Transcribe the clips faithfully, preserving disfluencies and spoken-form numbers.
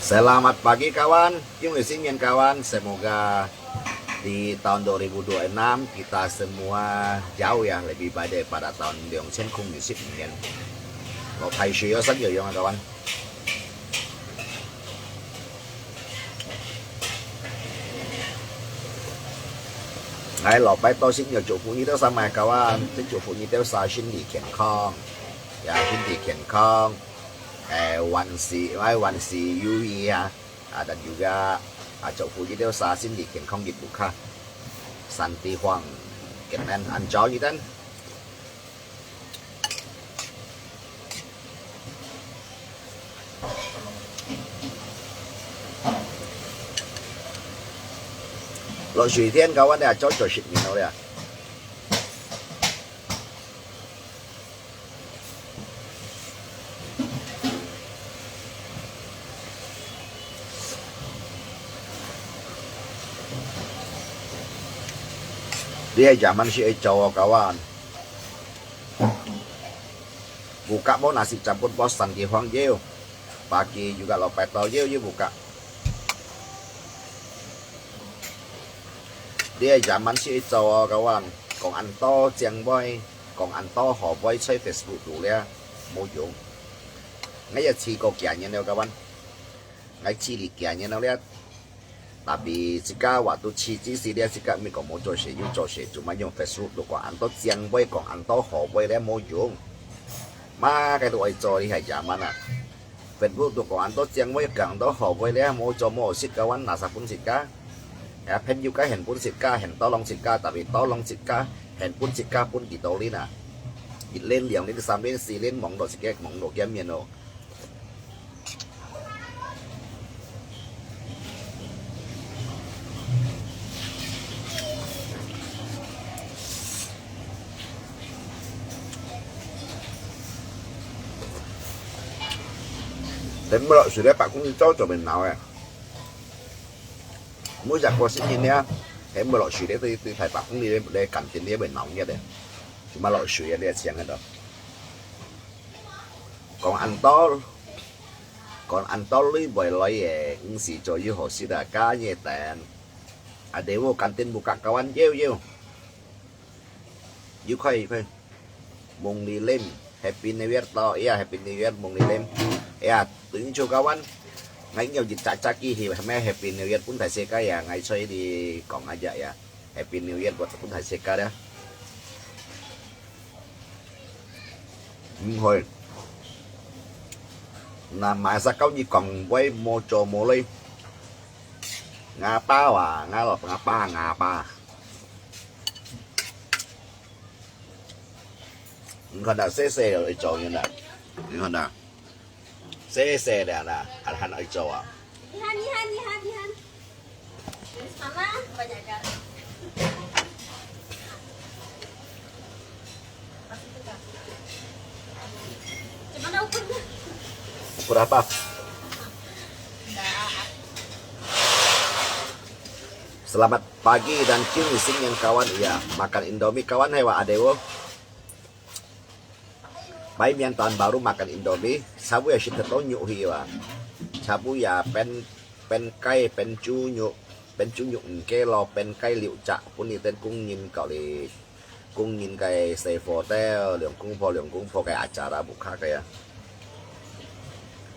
Selamat pagi kawan, 今日新年 kawan, semoga di tahun dua ribu dua enam kita semua jauh ya, lebih baik daripada tahun 两千空二十五年。我开始有生有用啊，kawan。哎，老白多心要祝福你兜三个kawan，祝福你兜三身体健康，呀，身体健康，哎，万事，哎，万事如意啊。 啊，dan juga, ah, 祝福你兜三身体健康，一路卡，身体放，健康，安全一点。落水天，kawan啊，早早食面好了。 Dia zaman si Eco kawan. Buka mo nasi campur bosan di huang yeu. Pagi juga lo peto yeu yeu buka. Dia zaman si Eco kawan. Kong anto ciang boy, kong anto ho boy cai Facebook tu lia, mo yung. Ngai ya ci ko kia nyen leo kawan. Ngai ci li kia nyen leo lia. Tapi 自家 waktu 去之时咧，自家 mi kong mo 做事，又做事，做么用 Facebook 都讲安到将位，讲安到好位咧，冇用。嘛，该都爱做，你还野蛮啊！Facebook 都讲安到将位，讲到好位咧，冇做冇事，kawan，拿啥本事家？哎，朋友家很本事家，很多人自家，tapi 多人自家，很本事家，本几多人啊？一连、两连、三连、四连，忙到自己忙到见面咯。 等無落水咧，白公里早就會淰个。每隻過新年咧，係無落水咧，對對大白公里咧，咧感情咧會鬧熱个，就嘛落水啊，你係請喺度。講恁多，講恁多你會來个，五時左右好食啊，加熱等。啊，你屋間店屋隔高安，要要。 Yukai, yukai. Mung Lilim, Happy New Year to, iya, Happy New Year, Mung Lilim. Iya, tuin chu kawan. Ngai ngiau jit caca ki hi, hame Happy New Year pun thai seka ya, ngai choi di kong aja ya. Happy New Year buat pun thai seka ya. Hm, hoi. Na mai sa kau ni kong wai mo cho mo lei. Ngapa wa, ngalo ngapa, ngapa. 你看到細細个會做人啦，你看到，細細个啦，還還會做啊。你看，你看，你看，你看，媽媽，我這個。怎麼都不。Pura apa? Selamat pagi dan Chin New Year kawan, iya. Makan Indomie kawan, hai wa adewo. Pai mian tahun baru makan Indomie, sabu ya sit to nyuk hi wa. Sabu ya pen, pen kai, pen cu nyuk, pen cu nyuk ngke lo, pen kai liu cak pun ni ten kung nyin kau li. 工人个細伙仔，兩公婆兩公婆个acara buka个啊。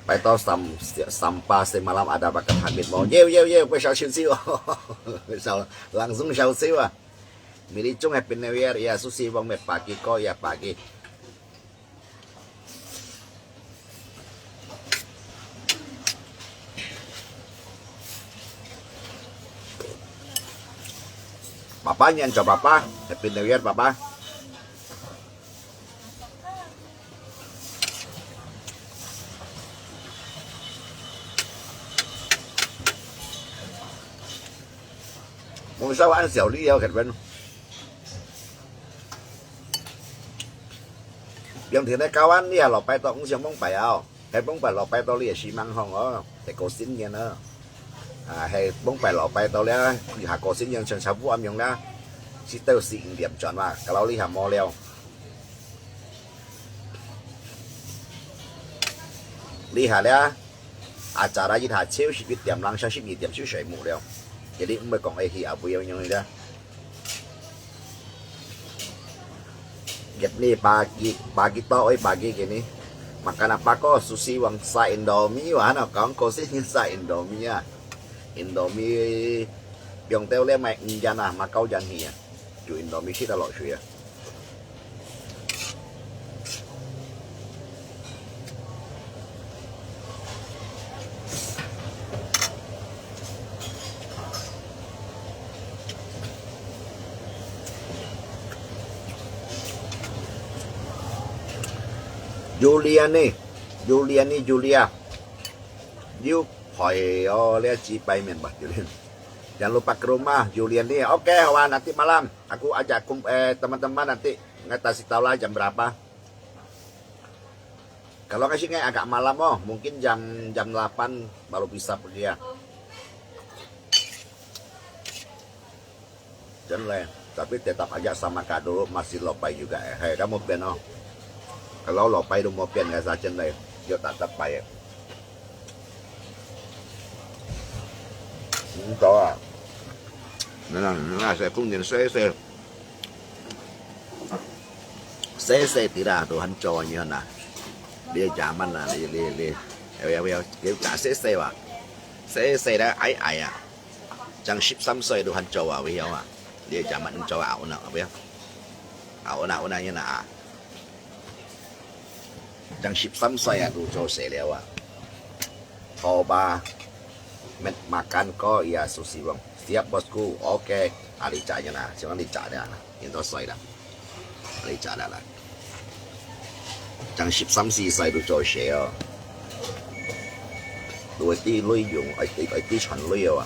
拜到三三八四 malam ada makan hamid mau. Yo yo yo, 不要笑笑哦，笑 langsung 笑笑啊。Mili cung Happy New Year, ya susi wong me pagi ko ya pagi. Papa nyan cho papa, Happy New Year papa. Mong sao an xiao li yao khet wen. 平時呢，教恁你係落拜到，毋想蒙拜啊，係蒙拜落拜到你係死猛行哦，係過新年啊。啊，係蒙拜落拜到了，佢下過新年像差不多咁樣啦，食到四五點鐘嘛，搞到你下無了。你下了， Acara一下超十一點零，三十二點就睡目了。Jadi毋會講會去啊，毋會樣樣个。Get ni pagi, pagi to, oi pagi gini. Makan apa ko? Sushi wang sa Indomie wah, no, kong ko si sa Indomie ah. Indomie, biong teo le mai nyan ah, makau yan hi ah. Ju Indomie si ta lo shui ah. Julian ni, Julian ni, Julia. You pay oh, lihat si payment bah, Julian. Jangan lupa ke rumah, Julian ni. Oke, wah, nanti malam. Aku ajak kum, eh, teman-teman nanti. Nggak kasih tahu lah jam berapa. Kalau ngasih ngai agak malam oh, mungkin jam jam delapan baru bisa pergi ya. Jam le, tapi tetap aja sama Kak dulu masih lopai juga eh. Hei, kamu pian oh. Kalau lopai tu mau pian ngai sa chen le, yo tak dapat eh. Hm, tahu ah. Nah, nah, saya pun jen saya saya. Sese tira Tuhan cowoknya na. Dia zaman na, dia, dia, dia. Ya, ya, ya, dia tak sese wa. Sese dah ai ai ah. Chang sip sam soi Tuhan cowa wi ya wa. Dia zaman cowa au na, apa ya? Au na, au na ya na ah. Chang sip sam soi ah tu cowa se liao ah. Coba met makan ko ya sushi bang. Siap bosku. Oke. Ari caknya na. Siapa ari caknya na. Yang tu soi dah. Ari caknya lah. Chang sip sam si soi tu cowa se oh. Tu ai ti lui yung, ai ti, ai ti chan lui oh.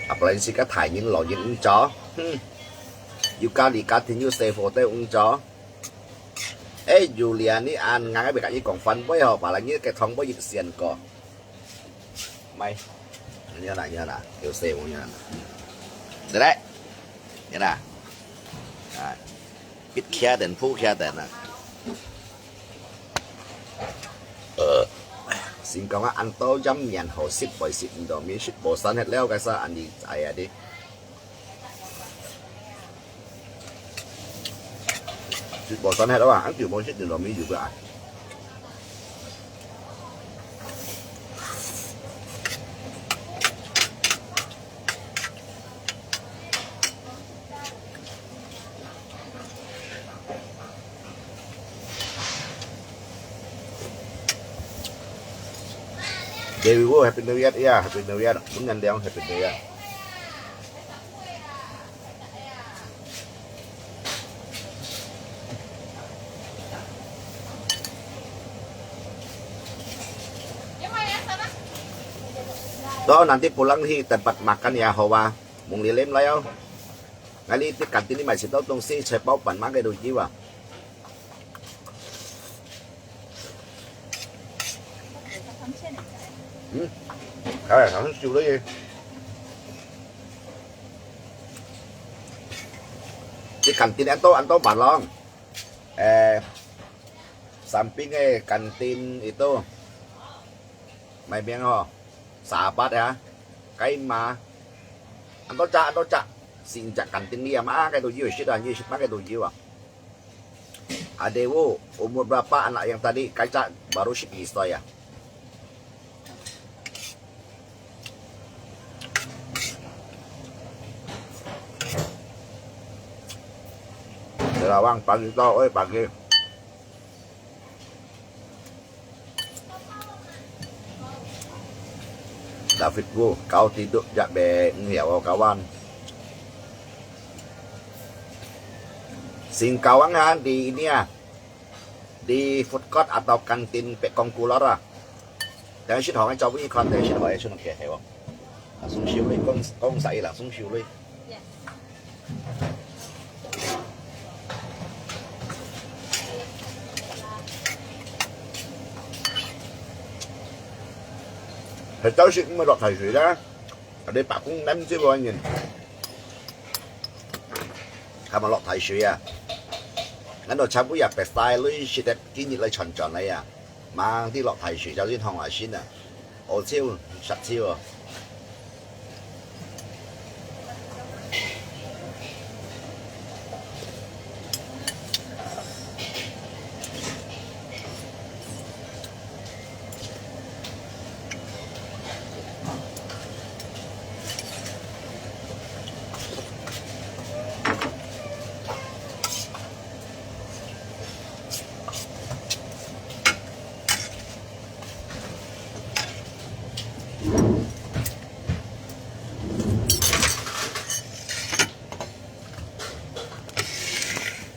Apalagi si ka thai nyin lo nyin ung cho. Hmm. You ka li ka tin you se fo te ung cho. Eh, Julia ni an ngang ai bi ka yi kong fan boi ho, apalagi ke thong boi yi sian ko. Mai. Ni na, ni na. Yo se mo ni na. Dere. Ni na. Ah. Bit kia den, pu kia den na. Eh. Sing kong an to jam nian ho sip boi sip Indomie sip bosan het leo ka sa an di ai a di. Sip bosan het leo ah, an tiu mo sip Indomie juga ah. Dewi Wu, Happy New Year, ya, Happy New Year. Mun ngan liang Happy New Year. So, nanti pulang hi tempat makan ya, Hawa. Mung lilim lah ya. Ngali ti kantin ni mai sitau tong si, chai pau pan mang ke do jiwa. Hmm. Kaya, ang siu lo ye. Ti kantin an to, an to ban long. Eh, samping eh kantin itu. Mai biang ho. Sahabat ya. Kai ma. An to cak, an to cak. Sin cak kantin dia ma, kai tu jiu, sit an jiu, sit ma, kai tu jiu ah. Adik Wu, umur berapa anak yang tadi? Kaca baru sip isoi ya. Terawang pagi to, oi pagi. David Wu, kau tiduk jak be ngiau kawan. Singkawang ha di ini ah. Di food court atau kantin pek kong kulor ah. Tengah sit hong ai coba ikon tengah sit hong ai sun ke hewa. Langsung siu lui kong kong sai langsung siu lui. Hei tau sit mo lok thai sui la. Ada pak kong nem si bo nyin. Kama lok thai sui ah. Ngano chabu ya pesta lui sit dep kini lai chon chon lai ya. 吂，你落大水，小心痛啊，心啊，哦，手，石手哦。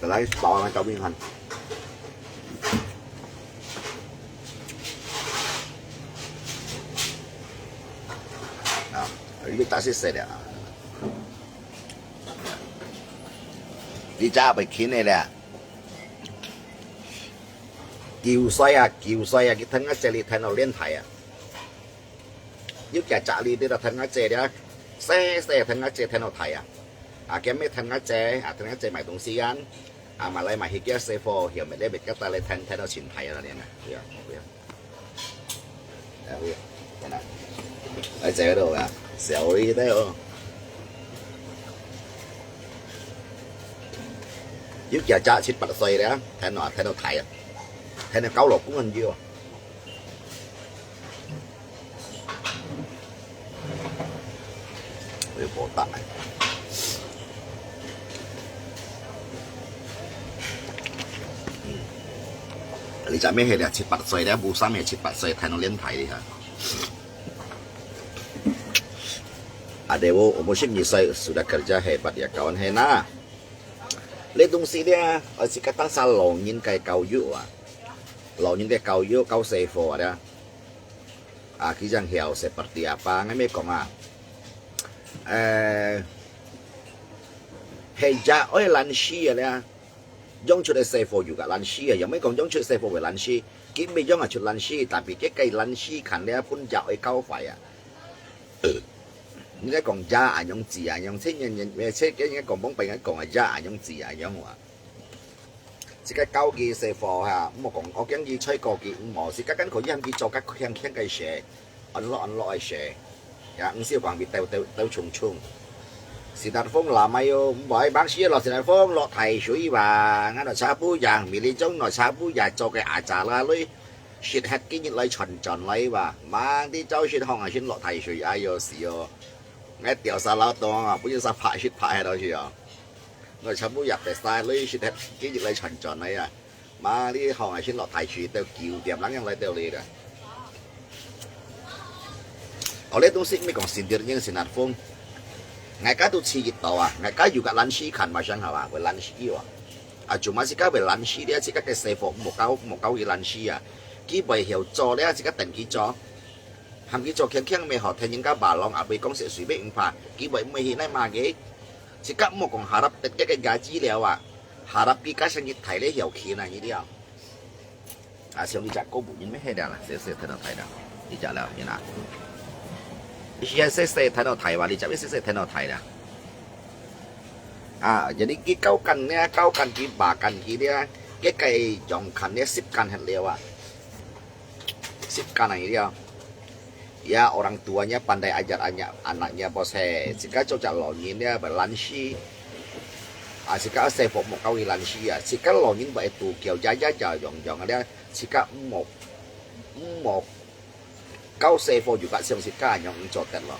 本來包那个面看。啊，你打死死了啊！你家袂轻的了。九歲啊，九岁啊，佢跈阿姐，你跈到恁大啊！ 有幾隻你，你都跈阿姐了，細細跈阿姐跈到大啊！啊，今日跈阿姐，啊，跈阿姐買東西啊，啊，買來買去，叫細貨，後面你別个帶來跈，跈到盡大啊，你啊，對啊，對啊。哎，對啊，真啊。來，這个都啊，小一的哦。有幾隻七八歲了，跈到，跈到大啊，跈到交老公很久啊。 有無大个。嗯。你知咩？係了七八歲了，無三个七八歲，看到恁大哩哈。Ada wo, umur十二歲，sudah kerja hebat ya kawan, hebat。這東西呢，愛自家打散老人个教育啊，老人个教育，教細貨啊。 啊，佢正曉seperti apa，𠊎乜講啊，呃，係也愛懶尸个咧，養出个細貨又个懶尸个，又乜講養出細貨會懶尸，佢乜養啊出懶尸，tapi佢个懶尸看咧，分也愛教壞啊。你來講也恁樣子啊，樣，這人人，這个人講講白人講啊，也恁樣子啊，樣話。 自家教佢細貨哈，毋好講，我驚佢吹過佢，毋好，自家跟佢喊佢做較輕輕个事，安樂安樂个事，呀，毋使講佢鬥鬥鬥衝衝。Sinar Fong lamai yo，毋好，吂使咯，Sinar Fong落大水哇，𠊎來差不多，米粒種來差不多，做个阿扎啦，你食忒幾日來傳轉來哇，吂知朝晨行啊，先落大水，哎喲死哦！𠊎掉沙撈到啊，不要沙拍食拍下到去哦。 來全部入得晒，你食忒幾日來傳轉來啊！嘛，你行啊，先落大樹，到九點，人樣來到你啦。哦，這東西毋係講Sinar Fong，Sinar Fong。𠊎家都試一到啊，𠊎家有个懶尸看嘛，想好啊，會懶尸啊。啊，cuma自家會懶尸咧，自家个細貨無教，無教佢懶尸啊。佢會曉做咧，自家等佢做。 喊佢做輕輕乜好，聽人家話講，啊，會講食水乜毋怕，佢會毋會去哪嘛个？自家毋好講harap得个个價值了啊，harap佢个生意大咧曉去哪一了。啊，像你隻哥布人乜係了啦，細細聽到大啦，你隻了，你啦。你係細細聽到大哇，你隻乜細細聽到大啦。啊，jadi佢教緊呢，教緊佢，話緊佢呢，佢个樣看呢，習慣忒了啊。 習慣了。Ya orang tuanya pandai ajar anak, anaknya bos he. 自家做隻老人了，會懶尸。啊，自家細貨莫教佢懶尸啊，自家老人會度腳呀呀呀用用个了，自家莫莫教細貨有法像自家樣毋做得咯。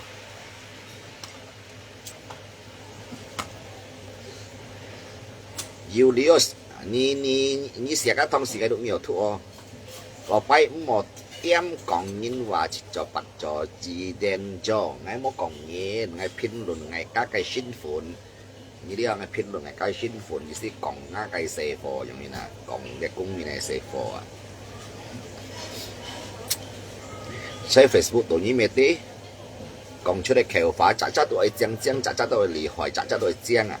Julius，你你你寫个東西个都沒有讀哦。老闆毋好點講人話，七做八做，幾點做，𠊎無講人，𠊎評論𠊎家个身份。你這樣个評論𠊎家个身份，你係講𠊎个細貨，用你啊，講你个公民个細貨啊。在Facebook度你乜知，講出个口話，隻隻都愛正正，隻隻都愛厲害，隻隻都愛正啊！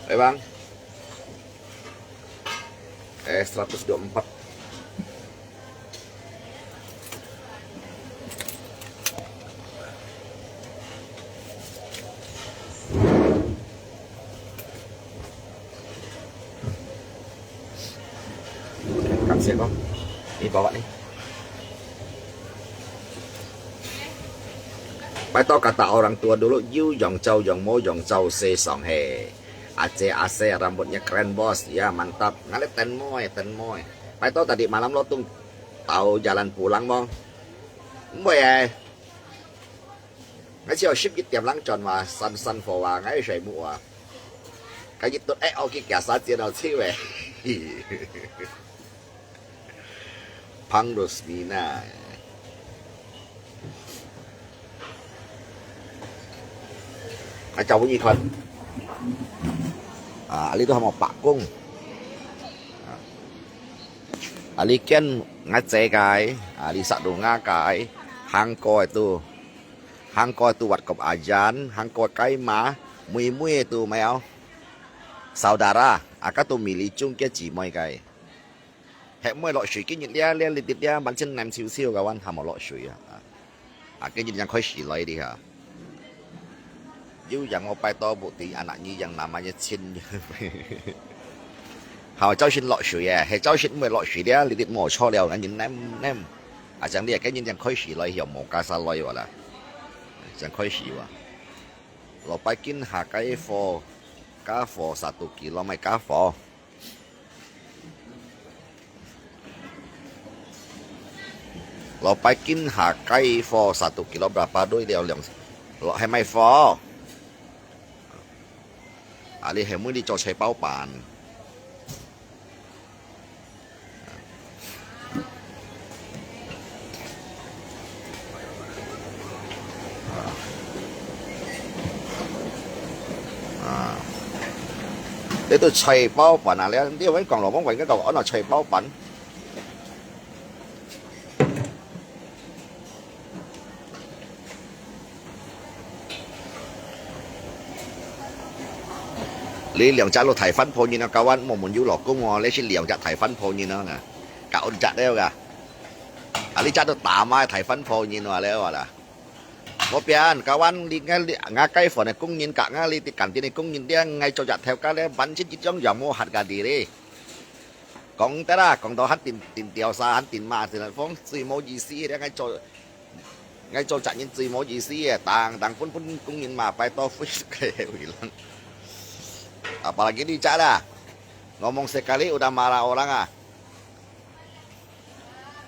Emang? Eh, seratus dua puluh empat. Siap ko, ini bawa ni. Pai to kata orang tua dulu, you yang jauh yang mau yang jauh se sang he. Aceh, Aceh, rambutnya keren bos, ya mantap. Ngalih ten moi, ten moi. Pai to tadi malam lo tung tahu jalan pulang mo? Mboi eh. Ngai chiau ship git tiap lang chon wa, san san fo wa, ngai shai mu wa. Kai git tot eh, au ki kia sa chia nau chiu eh. Pang Rosmina. Ngai chau ni kon. Ah, ali tu hamo pakung. Ah. Ali kian ngai che kai, ali sa du nga kai, hang koi tu. Hang koi tu wat kop ajan, hang koi kai ma, mui mui tu mai au. Saudara, aka tu mili chung kia chi moi kai. Hek moi lo shui ki nit lia, lia li tit lia, ban chen nem chiu chiu ka wan hamo lo shui ah. Ah, ki nit yang koi shi loi di ha. Yu yang o pai to bu ti anak ni yang nama ye chin. Hao chau shin lo shui eh, he chau shin moi lo shui lia, li tit mo cho liao, ngan yin nem nem. Ah, chang lia, ki nit yang koi shi loi hiao mo ka sa loi wa la. Chang koi shi wa. Lo pai kin ha kai fo, ka fo sa tu ki lo mai ka fo. Lo pai kin ha kai fo sa tu ki lo berapa doi liao liang. Lo hai mai fo. Ali hai mui li cho chai pao pan. Ito chai pao pan ah, lia, lia wan kong lo mong wan ka kong, ano chai pao pan. Li liang cha lo thai fan pho nyin ah, ka wan mo mun yu lo kong mo, li si liang cha thai fan pho nyin ah na. Ka un cha leo ka. Ah, li cha to ta mai thai fan pho nyin ah leo la. Mo pian, ka wan li ngai li, nga kai fo ne kong nyin ka nga li ti kan ti ne kong nyin dia ngai cho cha theo ka le, ban chi chi chong yong mo hat ka di li. Kong ta la, kong to han tin, tin tiao sa, han tin ma, tin phong, chui mo yi si, dia ngai cho, ngai cho cha nyin chui mo yi si, tang, tang pun pun kong nyin ma, pai to fui kai hui lang. Apalagi di cha la. Ngomong sekali udah marah orang ah.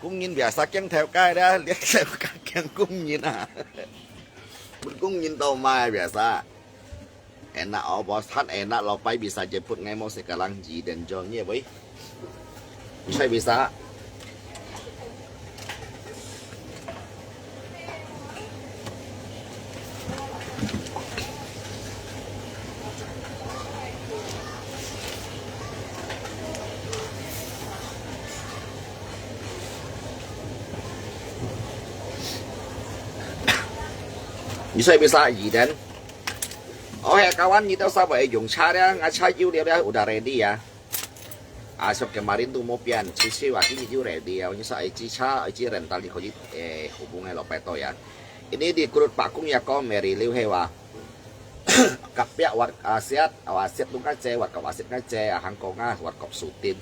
Kong nyin biasa kiang theo kai dia, lia theo kai kiang kong nyin ah. Pun kong nyin to mai biasa. Enak oh bos, han enak lo pai bisa jemput ngai mo sekarang ji dan jong ye wei. Bisa bisa. 你说bisa 二点。OK，kawan，你到sawai用茶了，俺茶有了了，udah ready啊。啊，说 kemarin tu mau pian，其实啊，今日有 ready啊，你说爱支茶，爱支 rental 你可以，诶，hubungi lo peto ya。Ini di Krut Pakung ya ko Mary Liu hewa. Kapiak wat asiat, awa asiat tu ngai che, wat kop asiat ngai che, ahang ko ngai wat kop sutin.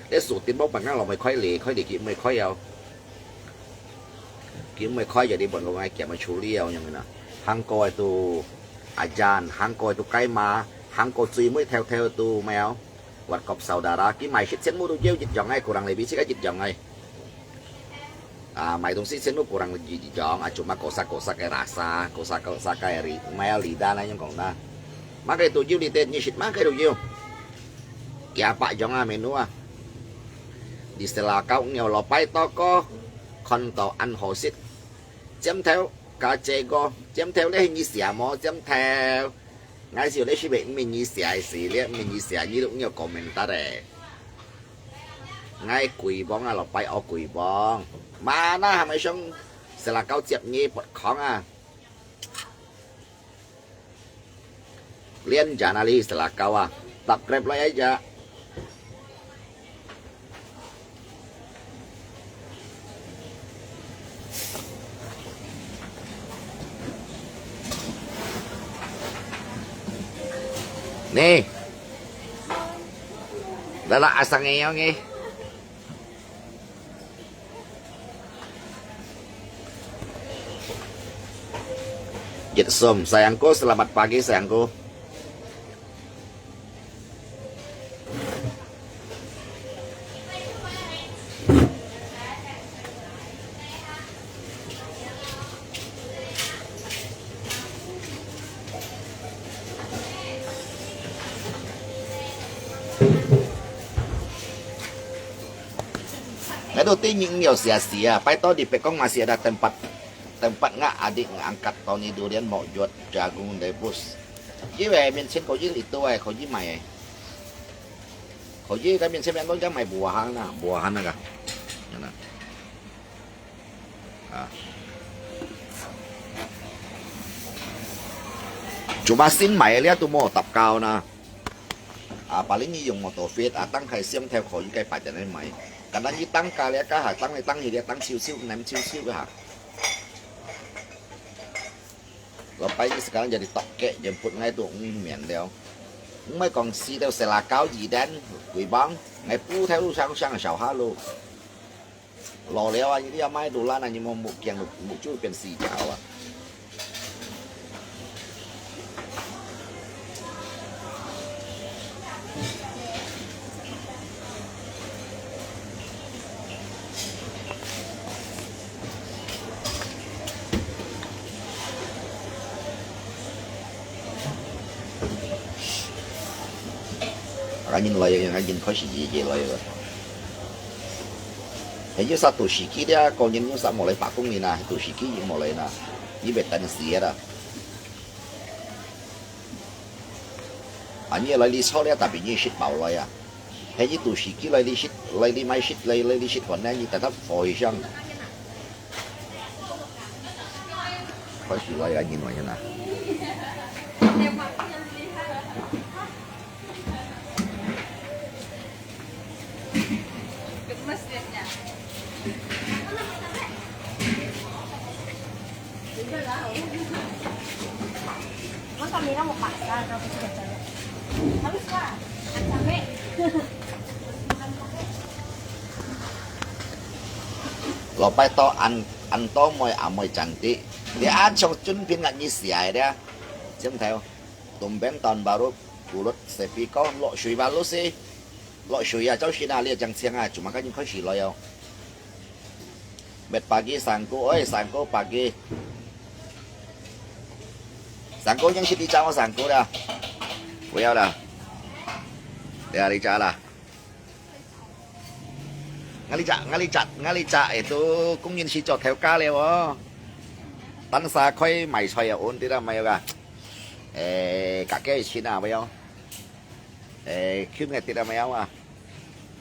Le sutin mau pang ngai lo mai khoi li, khoi li ki mai khoi yau. Ki mai khoi jadi bon lo ngai kia mai chuli yau nyong na. Hang ko tu ajan, hang ko tu kai ma, hang ko chui mai theo theo tu mai yau. Wat kop saudara, ki mai sit sen mu tu jeu jit jong ngai kurang lebih sik jit jong ngai. 啊，买东西全部个人个意见啊，就嘛各式各式个rasa，各式各式个ri，买啊lidah那样讲啦。Makai tuju lite nyisit, makai tuju. Kia pa jong ah menu ah. Di Selakau ngiau lo pai toko, kon to an hosit. Jam theo, ka che go, jam theo le ni sia mo, jam theo. Ngai siu le si be mi ni sia si le mi ni sia ni lu ngiau komentar eh. Ngai Kuibong ah, lo pai o Kuibong. Mana hamai siung Selakau ciap ngi pot khong ah. Lian jan ali Selakau ah. Tap Grab lo ai ja. Ni. Dala asang ngeyong eh. Jit som, sayangku, selamat pagi, sayangku. Ngai tu ti nying yo sia sia, pai to di pekong masih ada tempat, tempat ngak adik ngak angkat Tony Durian mau juat jagung rebus. Ji wei 面前 ko ji itu wei ko ji mai. Ko ji ka 面前 yang ko ja mai buahan na, buahan na ka. Cuma sin mai lia tu mo tap kau na. Ah, paling ni yung motor fit, ah, tang hai siang theo ko ji kai pa jan mai. Kana ji tang ka lia ka ha, tang ni tang hi lia tang chiu chiu, nem chiu chiu ha. Lo pai ji sekarang jadi toke jemput ngai tu, mm, mian liao. Ngai kong si teo selakau ji dan, kui bang, ngai pu theo lu sang sang sao ha lu. Lo liao ah, ni dia mai dulan ah, ni mo mu kiang mu chu pian si jao ah. Ngajin lai, ngajin 開始 ye ye lai. Hei, yau sa tu siki dia, ko nyen yau sa mo lai pa kong ni na, tu siki yau mo lai na. Ni bet tan si ya da. Ani lai li so lia, tapi ni sit bao lai ya. Hei, ni tu siki lai li sit, lai li mai sit, lai, lai li sit wan na, ni tatap foi sang. 開始來啊，你來啊。Lo pai to an, an to moi amoi cantik. Dia an song chun pin ngat ni siai dia. Siam thai. Tumben tahun baru, pulut sepi ko, lo shui balu si. Lo shui ya, jauh sina lia jang siang ah, cuma kan 開始 lo yo. Met pagi sangku, oi sangku pagi. Sangku yang siti jauh sangku dah. 不要了。Dia 你家了。 Ngalih cak, ngalih cak, ngalih cak itu kong nyen si cok theo ka liao oh. Tan sa koi mai choi ya un tidak mai ka. Eh, kakek Cina mai yo. Eh, kyu ngai tidak mai ah.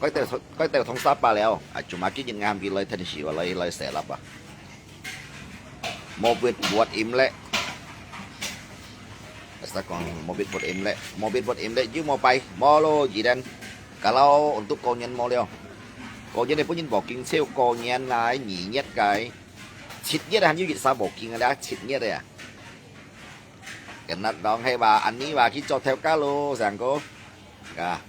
Koi teo, koi teo thong sa pa liao. Ah, cuma kini ngai ham ki loi than si wa loi loi selap ah. 冇別活音咧。Basta kong 冇別活音咧，冇別活音咧，又冇拜，冇咯，既然。Kalau untuk 過年冇了。過年你本人無經超，過年來二月个，七月還有一儕無經个啦，七月个啊。Kena dong hai ba, ani ba 去做頭家咯，上哥。啊，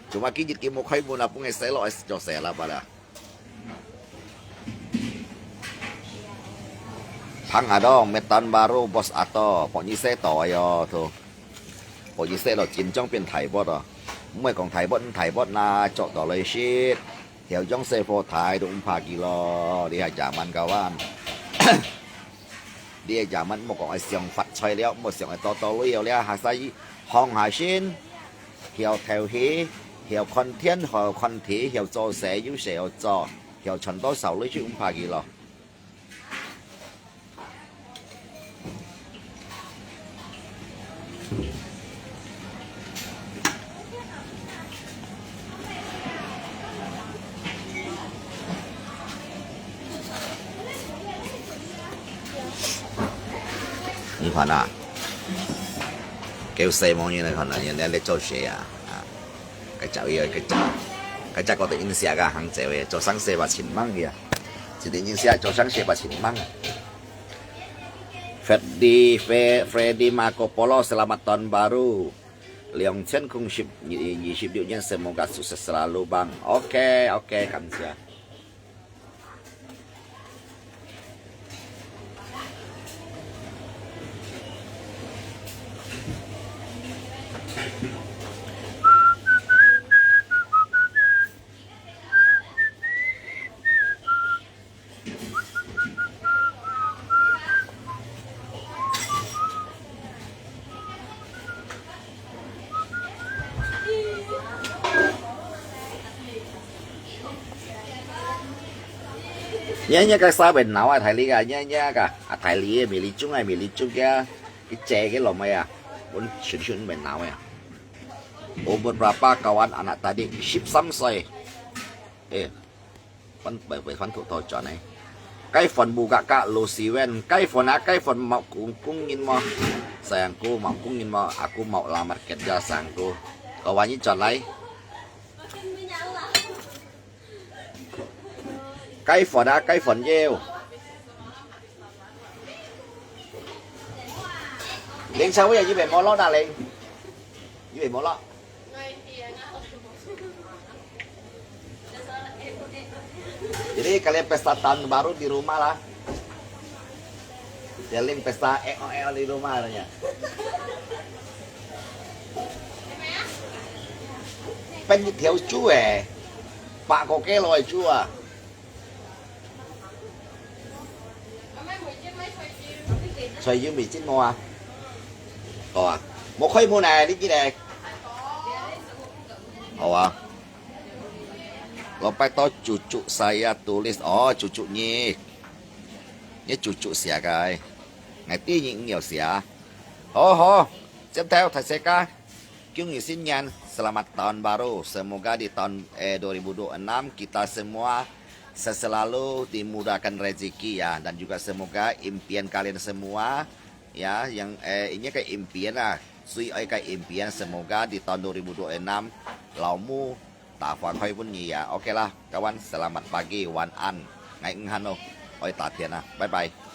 做麼今日佢冇開門啊？本來洗落去做洗啦吧啦。 Phang Adong, Medan Baru, Bos Ato, pokoknya saya tahu ayo tu. Pokoknya saya lo 緊張變大波咯。毋係講大波，大波啦，做到來食。條樣細貨大都毋怕佢咯，你係zaman kawan。你係zaman，莫講愛想發財了，莫想愛多多鐳了，下世放下先。 曉投資，曉看天，曉看地，曉做事有事好做，曉賺多少鐳就毋怕佢咯。你看啊，叫細妹人來看啊，人家在做事啊，啊。 該隻位，該隻，該隻覺得因為啊，行走个，做生意吧，真忙个啊。一定因為啊，做生意吧，真忙。Freddy, Fre-，Freddy Marco Polo, selamat tahun baru. 兩千空十，二十六年，semoga sukses selalu, Bang. OK，OK，感謝。Nya, nya ka sa ben nau ah, thai li ka, nya, nya ka, ah, thai li, mi li chung ah, mi li chung kia, ki che ki lom ah, pun chun chun ben nau ah. Umur berapa kawan anak tadi? 十三歲. Eh, 分，分，分，分，分，分，分，分，雞粉無價格，六十元，雞粉啊，雞粉無供，供應無？Sayangku，無供應無？Aku mau lamar kerja，sayangku。Kawan，你轉來。 雞粉啊，雞粉要。零茶位啊，預備無落啊，零。預備無落。Jadi kalian pesta tahun baru di rumah lah. Kalian pesta L O L di rumah lah ya. 分一條豬誒，百個雞落去豬啊！菜油味精無啊？好啊，無開門誒，你記得。好啊。Lompat to cucu saya tulis，哦，cucu你，你cucu寫个，𠊎知你有寫。好好，接頭大家。 恭喜新年，selamat tahun baru. Semoga di tahun, eh, dua ribu dua puluh enam kita semua selalu dimudahkan rezeki ya, dan juga semoga impian kalian semua ya, yang, eh, ini ke impian lah, 最愛个 impian, semoga di tahun dua ribu dua puluh enam 老母大發開運你呀。OK啦，各位，selamat pagi，晚安。𠊎毋行咯，愛打電啦，拜拜。